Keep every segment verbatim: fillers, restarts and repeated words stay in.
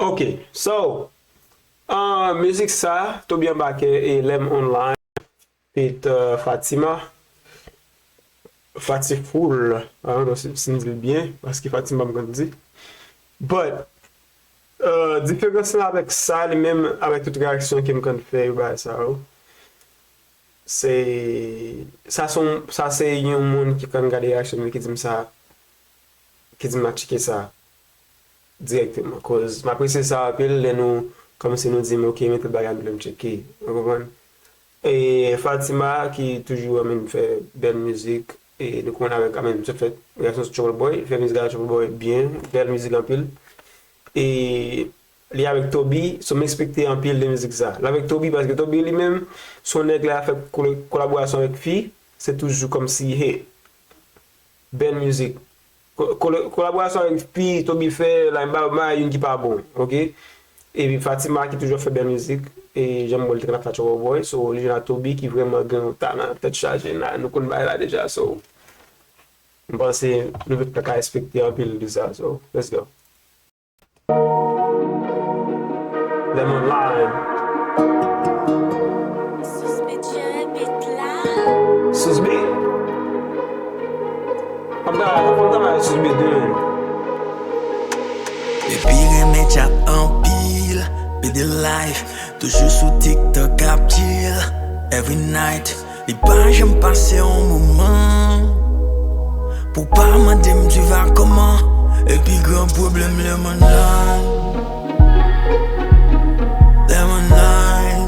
Ok, so, uh, mizik sa, Toby Anbakè e Lem Online, feat uh, Fatima. Fatiful, I don't know si, si m di l byen, paske Fatima m konn di. But, uh, diferans lan avèk sa, li menm, avèk tout reaksyon ke m konn fè yo, bagay sa yo, se, sa se yon, sa se yon moun ki konn gade reaksyon m ki di m sa, ki di m al tcheke sa direkteman. Cause m apresye sa anpil lè nou, kòmsi nou di m, "Ok, men tèl bagay anpil m tcheke." Ou konprann? E Fatima ki toujou renmen fè bèl mizik, e nou konn avèk, I mean, se fèt, gason se Trouble Boy, fè mizik avèk Trouble Boy byen, bèl mizik anpil. E li avèk Toby, so m ekspekte anpil de mizik sa. L avèk Toby, paske Toby li menm, se yon nèg lè l ap fè kole-, kolaborasyon avèk fi, se toujou kòmsi, hey, bèl mizik. Ko-, kole-, kolaborasyon avèk fi, Toby fè, like, ba, ba, youn ki pa bon, ok? Epi Fatima ki toujou ap fè bèl mizik, e jan m wè l te konn ap fè Trouble Boy, so li jwenn ak Toby ki vrèman gen yon talan tèt chaje, la, nou konn bagay la deja, so m panse nou tout ta ka ekspekte anpil de sa, so let's go. Lemon Lime. Sous beat jere beat la. Sous beat. Anba, anba, anba, sous beat, man. Epi renmen chat anpil, be the life, toujou sou TikTok ap chill, every night. Li pa janm pase yon moman pou pa mande m tu vas comment. Epi gran pwoblèm lè m online. Lè m online.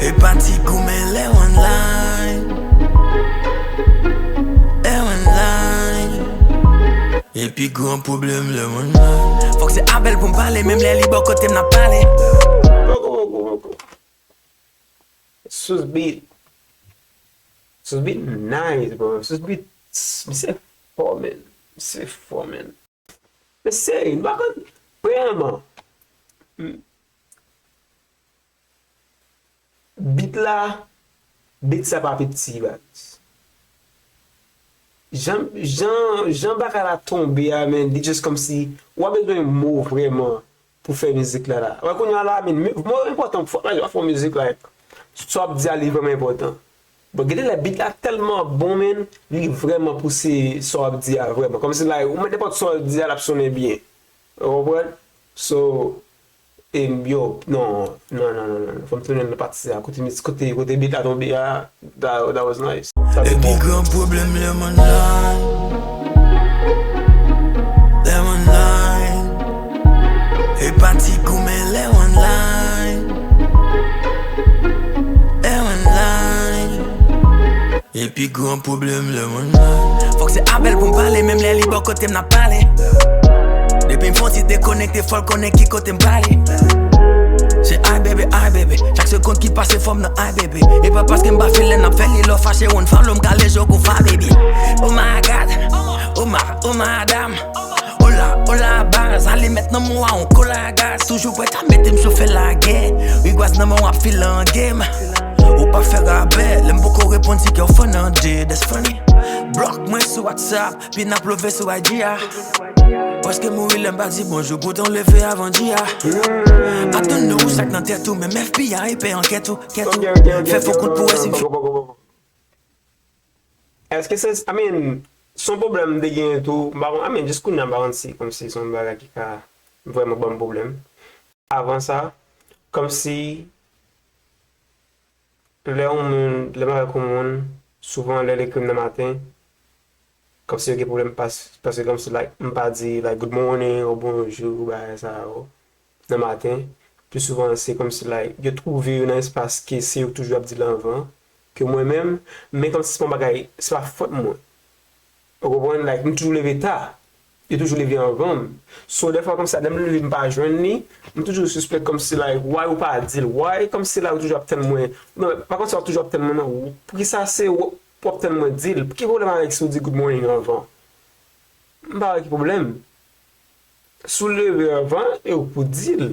E pa ti goumen lè m online. Lè m online. Epi gran pwoblèm lè m online. Fòk se avè l pou m pale, menm lè li bò kote m n ap pale. Sous beat. Sous beat nice, bro. Sous beat, misye fò, man. Misye fò, man. Mesye, m pa konn, premyèman, beat la, beat sa pa piti, baz. Jan, jan, jan bagay la tonbe a, man, li just kòmsi, w ap bezwen mo vrèman pou fè mizik la la. Wè kounye a la, men, men, mo enpòtan pou fè, w ap fè yon mizik, like, sa w ap di a li vrèman enpòtan. Bon, gen de lè beat la tèlman bon, men, li vrèman pouse sa w ap di a vrèman. Kòmsi, like, ou mèt nenpòt sa w ap di a, l ap sonnen byen. Ou konprann? So, e, yo, non, non, non, non, non. Fò m tounen nan pati sa, kote, kote, kote beat la tonbe a, that, that was nice. Sa te bon. Epi gran pwoblèm lè m online. Lè m online. E pa ti goumen lè m online. Lè m online. Epi gran pwoblèm lè m online. Fòk se avè l pou m pale, menm lè li bò kote m n ap pale. Depi m fon ti dekonekte, fò l konnen ki kote m prale. Se ay bebe, ay bebe. Chak segonn ki pase fò m nan ay bebe. E pa paske m pa feel lè n ap fè li lò fache ou n follow m kale je w gon fa baby. Oh my God, oh my, oh madam. Hola, hola baz, alimèt nan mou a on kola gaz. Toujou prèt a mete m chofe lagè. Rigwaz nan men w ap file an game. Ou pa fè rabè, lè m poko reponn ti kè w fann an de, that's funny. Blòk mwen sou WhatsApp, pi n ap love sou I G a. Paske mouri lè m pa di bonjou, poutan w leve avan di a. Atann nou ou sak nan tèt ou, menm F B I pè ankèt ou, kèt ou. Ok, ok, ok, fè fo kont pou wè si m. Èske se, I mean, se yon pwoblèm m te genyen tou, m pa konn, I mean, jis kounye a m pa konn si kòmsi se yon bagay ki ka vrèman ban m pwoblèm. Avan sa, kòmsi lè yon moun, lè m avèk yon moun, souvan lè l ekri m nan maten, kòmsi yo gen pwoblèm pas-, paske kòmsi, like, m pa di, like, good morning ou bonjou, bagay sa yo, nan maten. Pli souvan, se kòmsi, like, yo twouve yo nan espas ke se yo toujou ap di l anvan ke mwen menm, men kòmsi se pa yon bagay, se pa fòt mwen. Ou konprann? Like, m toujou leve ta. Yo toujou leve anvan m. So, dèfwa kòmsi lè m leve m pa jwenn li, m toujou sispèk kòmsi, like, why ou pa di l? Why kòmsi la ou toujou ap tann mwen? Non, pa kòmsi w ap toujou ap tann mwen, non. Poukisa se w, w ap tann mwen di l? Ki pwoblèm avèk si w di good morning anvan? M pa wè ki pwoblèm. Si w leve anvan, e w pou di l.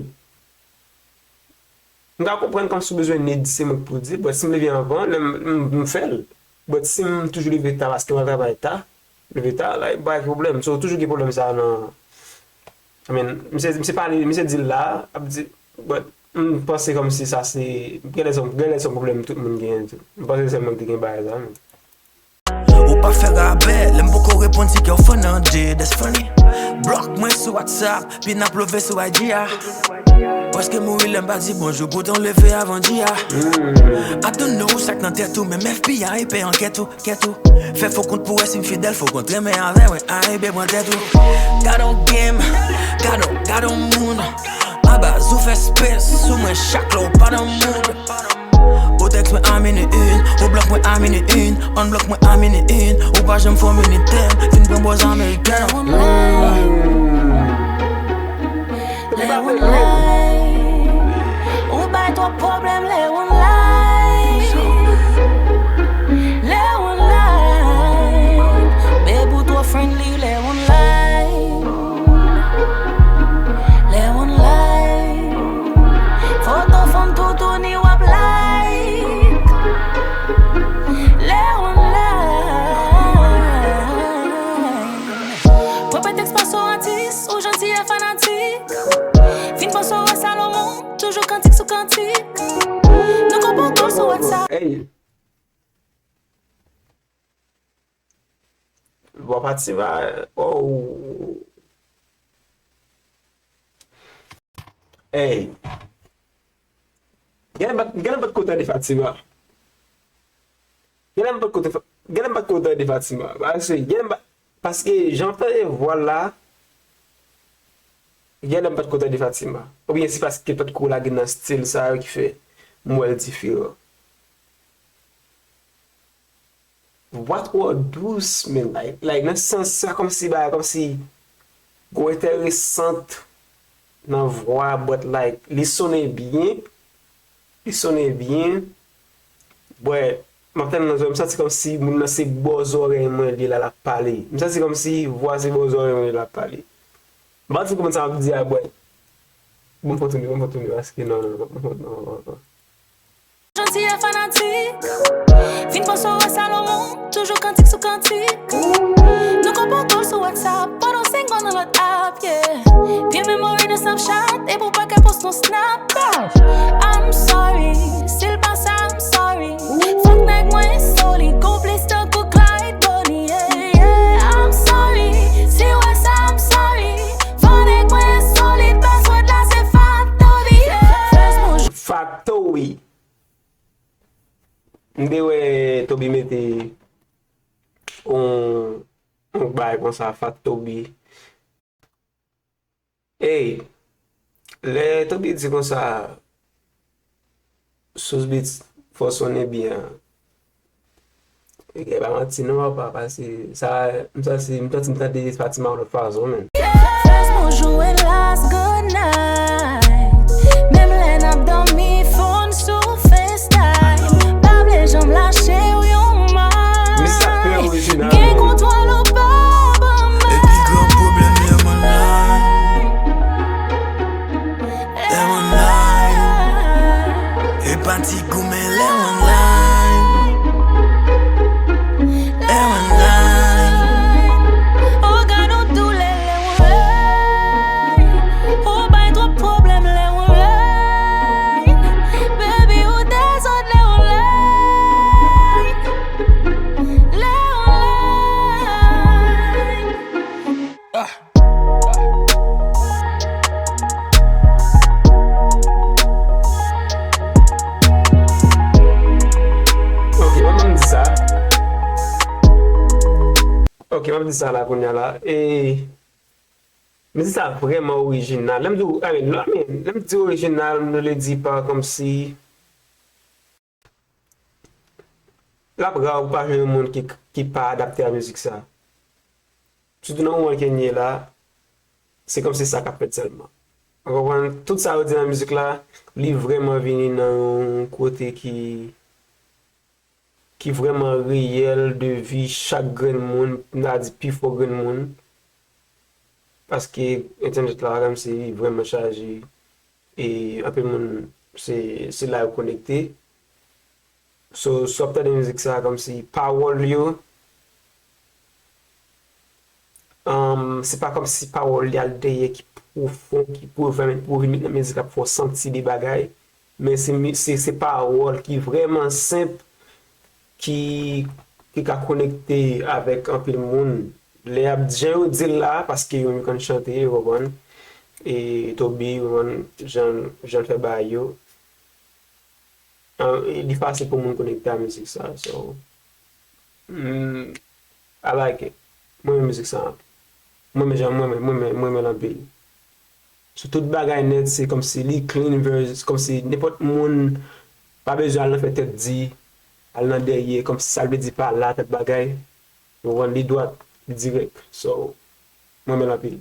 M ka konprann kòmsi w bezwen nèk di se mwen k pou di l, but si m leve anvan, lè m, m, m fè l. But si m toujou leve ta paske m al travay ta, leve ta, like, pa gen pwoblèm. So, toujou gen pwoblèm sa a nan, I mean, misye, misye pale, misye di l la, ap di, but, m panse kòmsi sa se, genlè se, genlè se yon pwoblèm tout moun genyen tou. M panse se sèl mwen ki te gen bagay sa, men. Ou pa fè rabè, lè m poko reponn si kè w fè nan dead, that's funny. Blòk mwen sou WhatsApp, pin ap love sou I G a. Prèske mouri lè m pa di bonjou, poutan w leve avan G A. I don't know sa k nan tèt ou, menm F B I pè ankèt ou, kèt ou. Fè fo kont pou wè si m fidèl, fo kont renmen avè mwen, ay, bebe pran tèt ou. Gad on game, gad on, gad on moun. Anba, ou fè space sou mwen chak lè w pa nan mood. Ou tèks mwen a mini in, ou blòk mwen a mini in, unblock mwen a mini in, ou pa janm fè w minitè, fin pran bòz ameriken. Lè ou online, ou bay twòp pwoblèm lè ou online. Lè ou online, babe ou twò friendly lè ou online. Lè ou online, foto fanm toutouni w ap like. Lè ou online. Pran pretèks pase w atis, ou janti e fanatik. Fin panse w wè Salomon, toujou kantik sou kantik. Nou konpòte w sou WhatsApp. Ey. Bò Fatima, oh. Ey. Genlè m pa t, genlè m pa t ko tande Fatima. Genlè m pa t ko, genlè m pa t ko tande Fatima. Paske, genlè m pa, paske jan m tande vwa l la, genlè m pa t ko tande Fatima. Oubyen se paske l pa t ko lage nan stil sa yo ki fè m wè l diferan. Vwa twò dous, men, like, like, nan sans sa, kòmsi bagay, kòmsi, gwo enteresant nan vwa, but, like, li sonnen byen, li sonnen byen, but, m ap tande nan zòrèy, m santi kòmsi moun nan se bò zòrèy mwen li la l ap pale. M santi kòmsi vwa se bò zòrèy mwen li l ap pale. M pa di konprann sa m ap di a, but, bon, fò tounen, bon, fò tounen, paske non, non, non, non, non, non. Janti e fanatik. Fin panse w wè Salomon, toujou kantik sou kantik. Nou konpòte w sou WhatsApp, pandan w senk gò nan lòt app, yeah. Vye memory nan Snapchat, epi w pa ka post yon snap. I'm sorry, si l pa sa, I'm sorry. Fòk nèg mwen solid, konplis tankou Clyde Bonny, yeah, yeah. I'm sorry, si w wè sa, I'm sorry. Fò nèg mwen solid, password la se Factory, yeah. First move. Factory. M te wè Toby mete on, on bagay konsa, Fat Toby. Ey, lè Toby di konsa, Sous Beats fò sonnen byen an. E pa manti non, papa, se sa, m santi, m santi m tande Fatima yon lòt fason, menn. First move jou e last good night. Menm lè n ap dòmi, phone sou FaceTime. Pa vle janm lache w yon may. Gen kontwòl ou pa ban may. E pi gran pwoblèm lè m online. Lè m online. E pa ti goumen lè m online. Lè m online. Oh, gad on doulè lè m online. Ou bay twòp pwoblèm lè m online. Baby, ou dezòd lè m online. Lè m online. Ok, ban m di sa. Ok, ban m di sa la kounye a la. E, m di sa vrèman orijinal. Lè m di, I mean, I mean, lè m di orijinal, m vle di pa kòmsi l ap ra ou pa jwenn yon moun ki, ki pa adapte a mizik sa. Sitou nan moman ke n ye la, se kòmsi sa k ap fèt sèlman. Ou konprann? Tout sa yo di nan mizik la, li vrèman vini nan yon kote ki, ki vrèman reyèl de vi chak grenn moun, m ta di pifò grenn moun. Paske entènèt la, kòmsi li vrèman chaje. E anpil moun, se, se la yo konekte. So, si w ap tande mizik sa, kòmsi pawòl yo, Um, se pa kòmsi pawòl li al dèyè ki pwofon, ki pou vin, pou vin met nan mizik la pou fè w santi de bagay. Men se, se, se pawòl ki vrèman senp, ki, ki ka konekte avèk anpil moun. Lè y ap, jan yo di l la, paske yo konn chante, yo konprann. E Toby, ou konprann, jan, jan l fè bagay yo. An, e li fasil pou moun konekte a mizik sa. So, mm, I like it. Mwen renmen mizik sa anpil. Mwen renmen jan, mwen renmen, mwen renmen, mwen renmen l anpil. Sou tout bagay nèt, se kòmsi li clean verse, kòmsi nenpòt moun pa bezwen al nan fè tèt di, al nan dèyè, kòmsi sa l vle di pa la, tèt bagay. Ou konprann, li dwat, li dirèk. So, mwen renmen l anpil.